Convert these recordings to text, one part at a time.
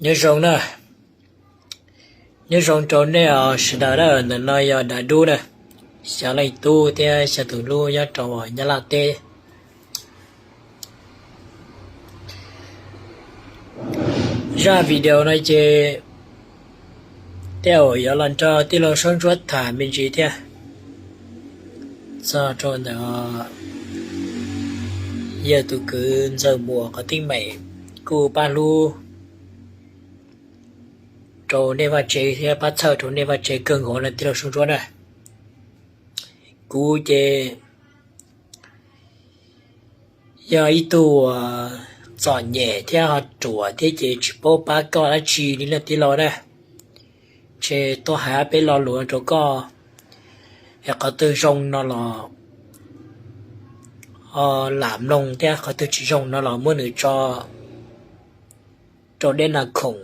Nyob zoo na, nyob zoo rau nej os sawv daws na. Ntawm no yog Dav Dub na, xya leej tub thiab xya tus hlub nyob rau Nyab Laj teb. Zaj video no ces tej zaum yuav los nrog tij laug Saub Ntsuab tham me ntsis thiab. Txog rau ntawm yawg tus kwv Ntxawg Muas qhov teeb meem kuj pab hlub rau nej vaj tsev thiab pab txhawj rau nej vaj tsev kawg nkaus na tij laug Saub Ntsuab na. Kuv ces yog ib tug uas txom nyem thiab ho ruam thiab ces tsis paub pab koj dab tsi li na tij laug na. Ces tuaj hais ob peb lo lus rau koj, es qhov twg zoo no los ho lam mloog thiab qhov twg tsis zoo no los muab nws tso rau dej nas khoom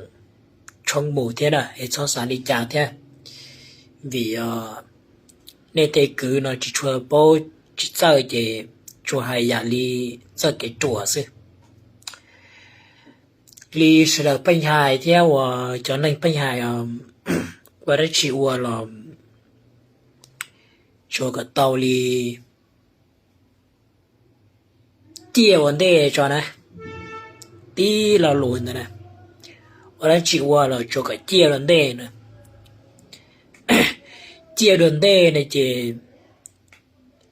tshoob mus thiab na, es txhob xav li cas thiab. Vim nej tej kwv no tsis tshua paub tsis txawj ces tsuas hais yam li txoj kev ruam xwb. Li sawv daws pheej hais thiab uas cov neeg pheej hais, ua dab tsi ua los tsuas kom tau li ciaj ua ntej tso na. Tib lo lus ntawd na, ua dab tsi ua los tsuas kom ciaj dua ntej na. Ciaj dua ntej na ces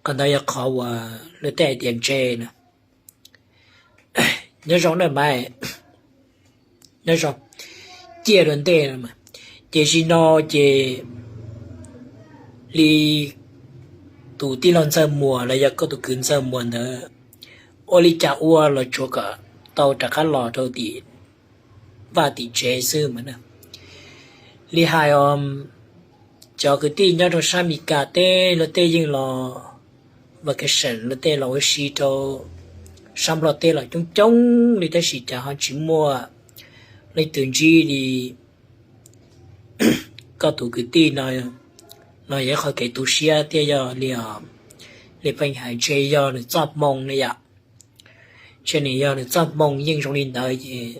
qhov ntawd yog qhov uas luag tej hais tias ntse na. Nyob zoo na mas, nyob zoo, ciaj dua ntej no. Ces zaum no ces li tus tij laug Ntxawg Muas los yog koj tus kwv Ntxawg Muas ntawd, ua li cas ua los tsuas kom tau rov qab los rau tim vaj tim tsev xwb mas na. Li hais os, cov kwv tij nyob rau sab Mes Kas teb luag tej yeej los vacation, luag tej los ua si rau sab Nplog teb los coob coob li tab sis cas ho tsis muaj leej twg ntsib li koj tus kwv tij no. No yog ib qho kev tu siab thiab yog li, li pheej hais ntshe yog nws txoj hmoo ne yom. Ntshe nws yog nws txoj hmoo yeej zoo li ntawd ces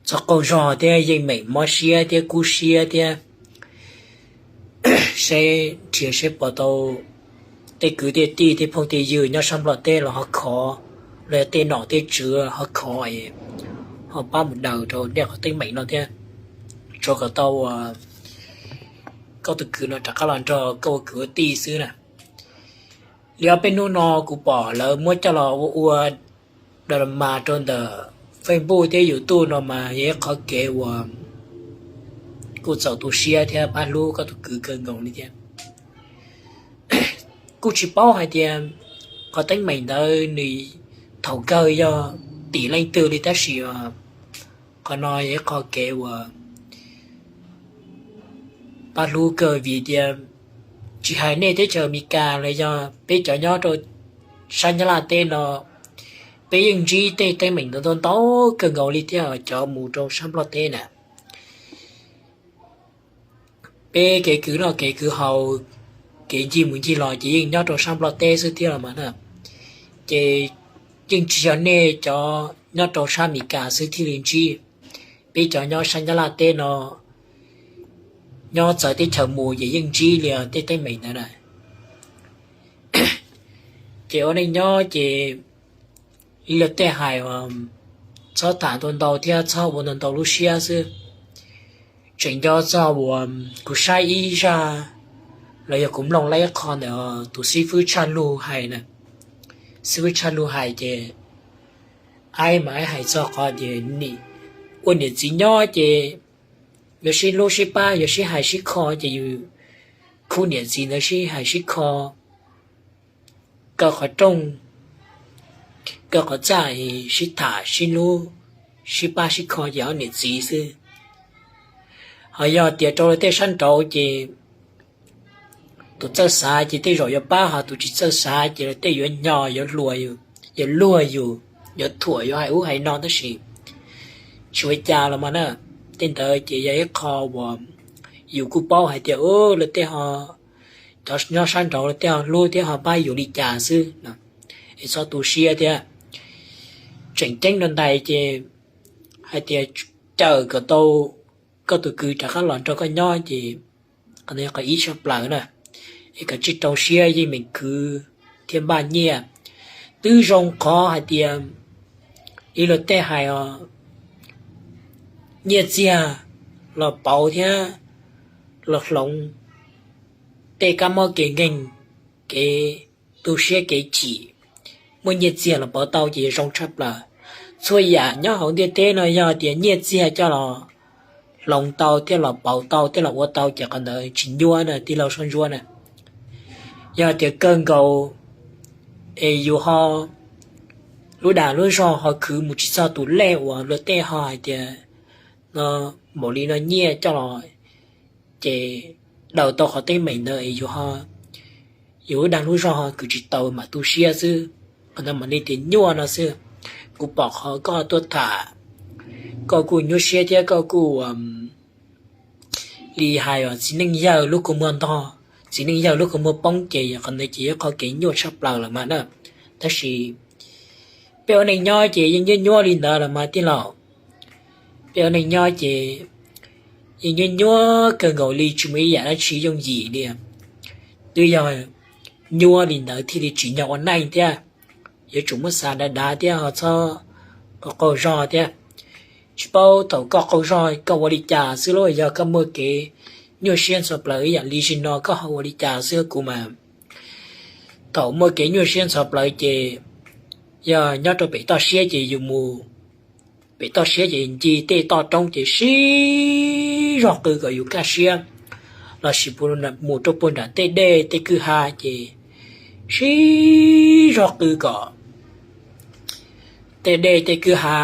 txhob qaug zog thiab yeej meem mob siab thiab kub siab thiab. Seb nrhiav seb pom tau tej kwv tej tij tej phooj tej ywg nyob sab Nplog teb los ho khov, los yog tej nom tej tswv ho khov, ho pab mus daws rau nej qhov teeb meem no thiab. Tsuas kom tau uas koj tus kwv no rov qab los nrog koj ua kwv ua tij xwb na. Li ob peb hnub no kuv pom lawv muab coj los ua ua drama rau ntawm Facebook thiab YouTube no mas yog ib qhov kev uas kuj txaus tu siab thiab pab hlub koj tus kwv kawg nkaus li thiab. Kuj tsis paub hais tias qhov teeb meem ntawd nws thaum kawg yog tim leej twg li tab sis qhov no yog ib qho kev uas pab hlub kawg vim tias tsis hais nej teb chaws Amelikas los yog peb cov nyob rau sab Nyab Laj teb no, peb yeej ntsib tej teeb meem ntau ntau kawg nkaus li thiab cov mus rau sab Nplog teb na. Peb kev kwv noj kev kwv haus, kev ncig mus ncig los ces yeej nyob rau sab Nplog teb xwb thiab los mas na. Ces yeej tsis yog nej cov nyob rau sab Amelikas xwb thiaj li ntsib, peb cov nyob sab Nyab Laj teb no, nyob txawv teb chaws mus ces yeej ntsib li tej teeb meem ntawd na. Ces ua neej nyob ces ib los tej hais txhob tham ntau ntau thiab txhob ua ntau ntau lub siab xwb. Tseem nco txog uas kuv saib ib zaj los yog kuv mloog lawm ib qho ntawm tus xib fwb Tshaj Lug hais na. Xib fwb Tshaj Lug hais ces aib mas aib hais txog qhov tias ua niam txiv nyob ces yuav sib hlub sib pab, yuav sib hais sib kho ces yus khub niam txiv ntawd sib hais sib kho, kaw qhov rooj, kaw qhov txaj, sib tham sib hlub, sib pab sib kho ces ob niam txiv xwb. Ho yog tias rau lawv tej sab nraud ces tus txawj xav ces tej zaum yuav pab, ho tus tsis txawj xav ces lawv tej yuav nyo, yuav luag yus, yuav luag yus, yuav thuam, yuav hais ub hais no tab sis tsis ua cas los mas na. Tej ntawd ces yog ib qho uas yus kuj paub hais tias lawv tej ho, cov nyob sab nraud lawv tej ho hlub thiab ho pab yus li cas xwb. Es txhob tu siab thiab. Tseem ceeb rau ntais ces hais tias cawm kom tau koj tus kwv rov qab los nrog koj nyob ces qhov no yog qhov ib tshaj plaws na, es kom tsij rau siab yeej meem khwv thiab npaj nyiaj. Twb zoo qhov hais tias li luag tej hais os, nyiaj txiag los pauv thiab los hloov tej kab mob kev nkeeg, kev tu siab kev chim, muaj nyiaj txiag los pauv tau ces zoo tshaj plaws. Txhua yam nyob hauv ntiaj teb no yog tias nyiaj txiag coj los hloov tau thiab los pauv tau thiab los ua tau ces qhov ntawd tsis nyuaj na tij laug Soj Ntsuab na. Yog tias kawg nkaus es yus ho lub dag lub zog ho khwv mus tsis txog tus lej uas luag tej ho hais tias no, npaum li no nyiaj coj los ces daws tau qhov teeb meem ntawd es yus ho, yus lub dag lub zog ho khwv tsis tau mam tu siab xwb. Qhov ntawd mam li tias nyuaj no xwb. Kuv pom qhov koj tuaj tham, koj kuj nyuaj siab thiab koj kuj li hais uas txiv neej yawg lub kua muag ntog, txiv neej yawg lub kua muag poob ces qhov ntawd ces yog qhov kev nyuaj tshaj plaws lawm mas na. Tab sis peb ua neej nyob ces yeej nyuaj nyuaj li ntawd los mas tij laug. Peb ua neej nyob ces yeej nyuaj nyuaj kawg nkaus li, tsis muaj ib yam dab tsi yooj yim li. Twb yog nyuaj li ntawd thiaj li tsim nyog ua neej thiab. Yuav tsum muab xav dav dav thiab ho txhob qaug qaug zog thiab. Tsis paub thaum koj qaug zog koj ua li cas xwb lauj, yog koj muaj kev nyuaj siab ntxhov plaws ib yam li zim no koj ho ua li cas xwb. Kuv mas thaum muaj kev nyuaj siab ntxhov plaws ces yog nyob rau pem toj siab ces yus mus pem toj siab ces nce tej toj roob ces sib zog qw kom yus kaj siab, lossis mus rau puag nram tej dej tej kwj ha ces sib zog qw kom tej dej tej kwj ha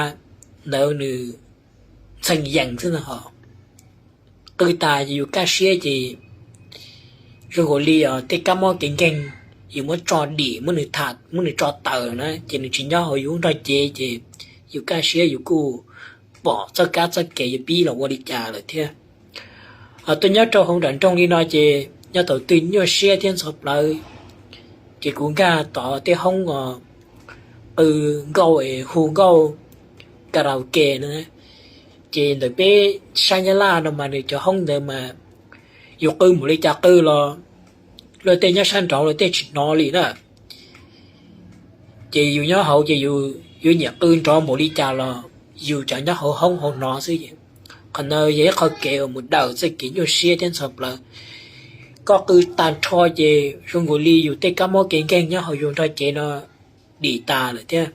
ntawd nws ntxhee yees xwb no. Qw tas ces yus kaj siab ces zoo nkaus li os tej kab mob kev nkeeg yus muab tso dim, muab nws tso tawm na ces nws tsis nyob hauv yus lub nrog cev ces yus kaj siab yus kuj pom txoj kab txoj kev yuav pib los ua li cas lawm thiab. Ho tuaj nyob rau hauv nram nroog li no ces nyob thaum twg nyuaj siab thiab ntxhov plawv ces kuv nkag tom tej hoob os qw nkauj es hu nkauj karaoke na. Ces ntawm peb sab Nyab Laj no mas nws cov hoob ntawd mas yus qw mus li cas qw los luag tej nyob sab nraud luag tej tsis hnov li na. Ces yus nyob hauv ces yus yuav nyiam qw nrov mus li cas los yus cov nyob hauv hoob hauv hnov xwb. Qhov ntawd yog ib qho kev uas mus dawm txoj kev nyuaj siab thiab ntxhov plawv. Koj qw tag nrho ces zoo nkaus li yus tej kab mob kev nkeeg nyob hauv yus nrog cev no dim tas lawm thiab.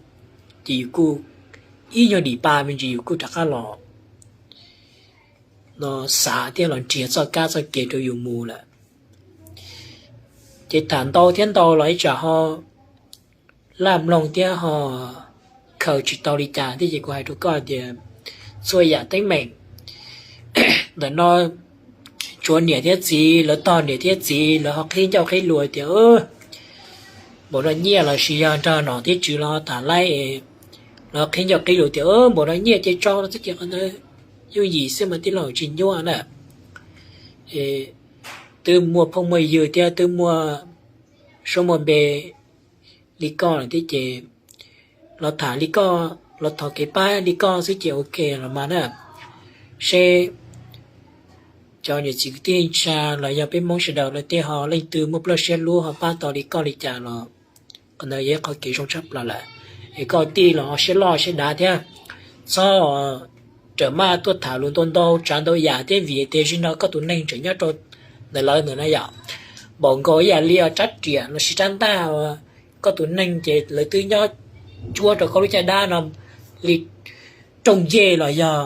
Ces yus kuj ib nyuag dim pa me ntsis yus kuj rov qab los no xav thiab los nrhiav txoj kab txoj kev rau yus mus lawm. Ces tham ntau thiab ntau los ib tsam ho laj mloog thiab ho khaws tsis tau li cas thiab ces kuv hais rau koj tias txhua yam teeb meem ntawm no tsuav niam thiab txiv, lawv tog niam thiab txiv lawv ho qhib ncauj qhib lus tias npaum no nyiaj lossis yog nrog nom thiab tswv los tham laib es lawv qhib ncauj qhib lus tias npaum no nyiaj ces tso no xwb ces qhov ntawd yooj yim xwb mas tij laug tsis nyuaj na. Twb muaj phooj muaj ywg thiab twb muaj suab muaj npe li koj lawm thiab ces los tham li koj, los thov kev pab li koj xwb ces ok los mas na. Seb cov niam txiv kwv tij neej tsa los yog peb Hmoob sawv daws lawv tej ho leej twg muaj plawj siab hlub ho pab tau li koj li cas los qhov ntawd yog ib qho kev zoo tshaj plaws lawm. Es koj tij los ho siab loj siab dav thiab, txhob rawm maj tuaj tham lus ntau ntau tsav ntau yam thiab vim tias zaum no koj tus neeg tseem nyob rau ntawm lawv ntawm na yom. Npaum nkaus ib yam li rab riam lossis rab ntaj, koj tus neeg ces lawv twb nyob cuab rau koj lub caj dab no li rooj ncej los yog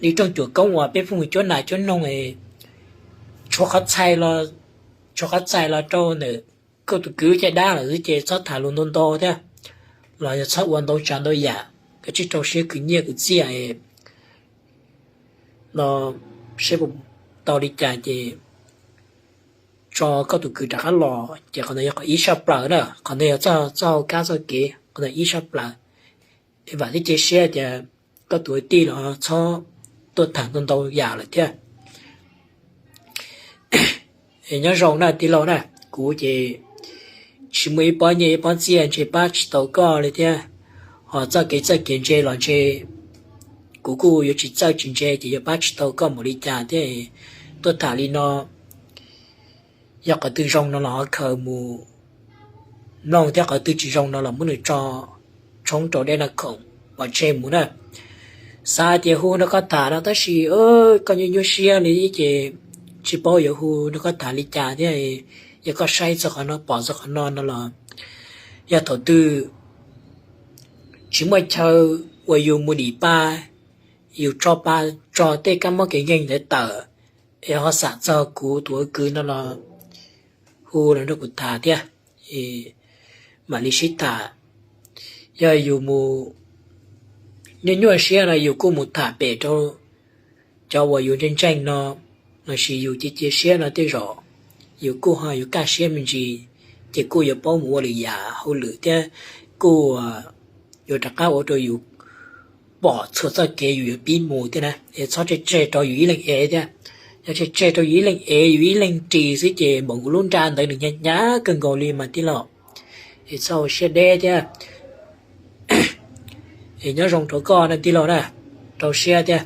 li rooj cuam koob uas peb phooj ywg cuab nas cuab noog es tshuav qhov txhais los, tshuav qhov txhais los rau ntawm koj tus kwv caj dab lawm xwb ces txhob tham lus ntau ntau thiab los yog txhob ua ntau tsav ntau yam, koj tsij rau siab khwv nyiaj khwv txiaj no, seb puas tau li cas ces tso koj tus kwv rov qab los ces qhov ntawd yog qhov ib tshaj plaws na, qhov ntawd yog txoj hauv kab txoj kev, qhov ntawd ib tshaj plaws. Es vam thiab cia siab tias koj tus kwv tij los txhob tuaj tham ntau ntau yam lawm thiab. Nyob zoo na tij laug na, kuv ces tsis muaj ib pob nyiaj ib pob txiaj ntshe pab tsis tau koj li thiab, ho txoj kev txoj kev ntse los ntshe kuv kuj yuav tsis txawj tsis ntse ces yuav pab tsis tau koj mus li cas thiab. Tuaj tham li no, yog qhov twg zoo no los ho khaws mus mloog thiab, qhov twg tsis zoo no los muab nws tso tshoob rau dej noj khoom pov tseg mus na. Xav tias hu nrog koj tham no tab sis koj nyuaj nyuaj siab li ces tsis paub yuav hu nrog koj tham li cas thiab. Yog koj saib txog qhov no pom txog qhov no no los yog thaum twg tsis muaj chaw uas yus mus dim pa, yus tso pa, tso tej kab mob kev nkeeg ntawd tawm, es ho xam txog kuv tus ua kwv no los hu los nrog kuv tham thiab, mam li sib tham. Yog yus mus nyuaj nyuaj siab no yus kuj mus tham pem rau cov uas yus ntseeg ntseeg no, lossis yus cia cia siab no tej zaum yus kuj ho yuav kaj siab me ntsis, ces kuj yuav paub mus ua lwm yam hauj lwm thiab kuj yuav rov qab ua rau yus pom txhua txoj kev yus yuav pib mus thiab na. Es txhob tseg tseg rau yus ib leeg ev thiab. Yog tseg tseg rau yus ib leeg ev yus ib leeg ris xwb ces npaum nkaus lub nra ntawd nws hnyav hnyav kawg nkaus li mas tij laug. Es txhob ua siab deb thiab. Es nyob zoo rau koj na tij laug na, rau siab thiab.